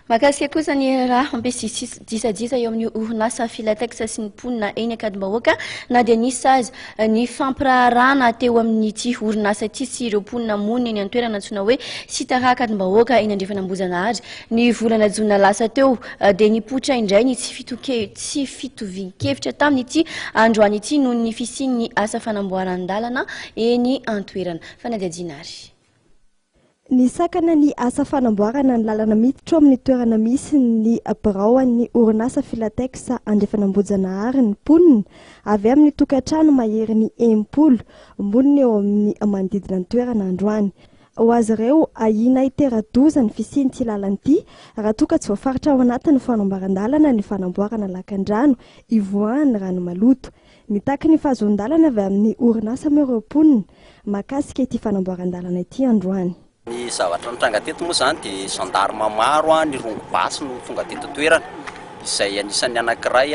Mahakasika kosa ny raharaha mampisy disadisa eo amin'ny orinasa Filatex sy ny mponina eny Ankadimbahoaka na dia nisy aza ny fampiraharahana teo amin'ity orinasa ity sy ireo mponina monina eny an-toerana antsoina hoe Sitara Ankadimbahoaka eny Andrefan'Ambohijanahary ny volana jona lasa teo dia nipoitra indray ny tsy fitovian-kevitra tamin'ity androany ity noho ny fisian'ny asa fanamboaran-dalana eny an-toerana. Fanadihadiana ary. Nisakana ny asa fanamboarana ny lalana miditra ao amin'ny toerana misy ny birao an'ny orinasa Filatex Andrefan'Ambohijanahary ny mponina avy amin'ny tokantrano maherin'ny 60 monina eo amin'ny manodidina ny toerana androany. Ho azy ireo, ahiana hitera-doza ny fisian'ity lalana ity raha toa ka tsy voafaritra ao anatin'ny fanamboaran-dalana ny fanamboarana lakan-drano ivoahan'ny rano maloto. Mitaky ny fahazoan-dalana avy amin'ny orinasa moa ireo mponina mahakasika ity fanamboaran-dalana ity androany. Ny zavatra nitranga teto moa izany dia gendarme maro nirongo basy no tonga teto an-toerana, izay anisan'ny anankiray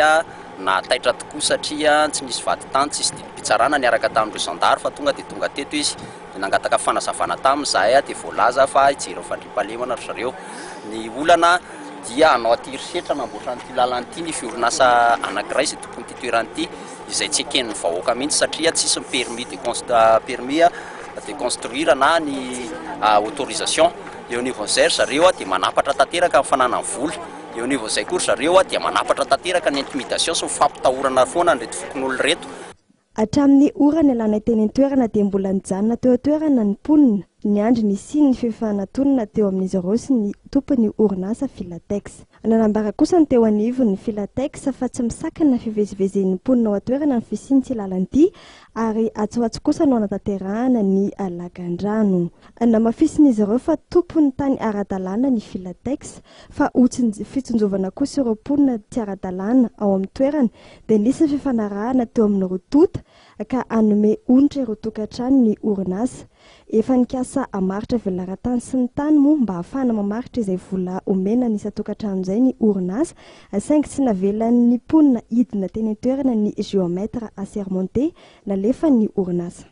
nahataitra tokoa satria tsy nisy vadintany, tsisy didim-pitsarana niaraka tamin'ireo zandary fa tonga dia tonga teto izy. Dia nangataka fanazavana taminy izahay dia voalaza fa hijery ny fandriampahalemana ry zareo. Ny olana dia hanao herisetra hanamboatra an'ity lalana ity ny orinasa anankiray izay tompon'ity toerana ity, izay tsy eken'ny vahoaka mihitsy satria tsisy ny permis de permis de construire na ny autorisation. Eo anivon'izay ry zareo dia manapatra tanteraka ny fananany vola. Eo anivon'izay koa ry zareo dia manapatra tanteraka ny intimidation sy ny fampitahorana foana an'ireto fokonolona ireto. Hatramin'ny ora nialanay teny an-toerana dia mbola nijanona teo an-toerana ny mponina, niandry ny hisian'ny fifanantonana teo amin'izy ireo sy ny tompon'ny orinasa Filatex. Nanambara kosa ny teo anivon'ny Filatex fa tsy misakana ny fivezivezen'ny mponina ao an-toerana ny fisian'ity lalana ity ary atsy ho atsy kosa no hanatanterahana ny lakandrano. Namafisin'izy ireo fa tompon'ny tany ara-dalàna ny Filatex fa ho fitsinjovana kosa ireo mponina tsy ara-dalàna ao amin'ny toerana dia nisy ny fifanarahana teo amin'ny roa tonta ka hanome onitra ireo tokantrano ny orinasa. Efa nikasa hamaritra velaran-tany sy ny tany moa mba hahafahana mamaritra izay vola omena ny isan-tokantrano izay ny orinasa saingy tsy navelan'ny mponina hidina teny an-toerana ny géomètre assermenté nalefan'ny orinasa.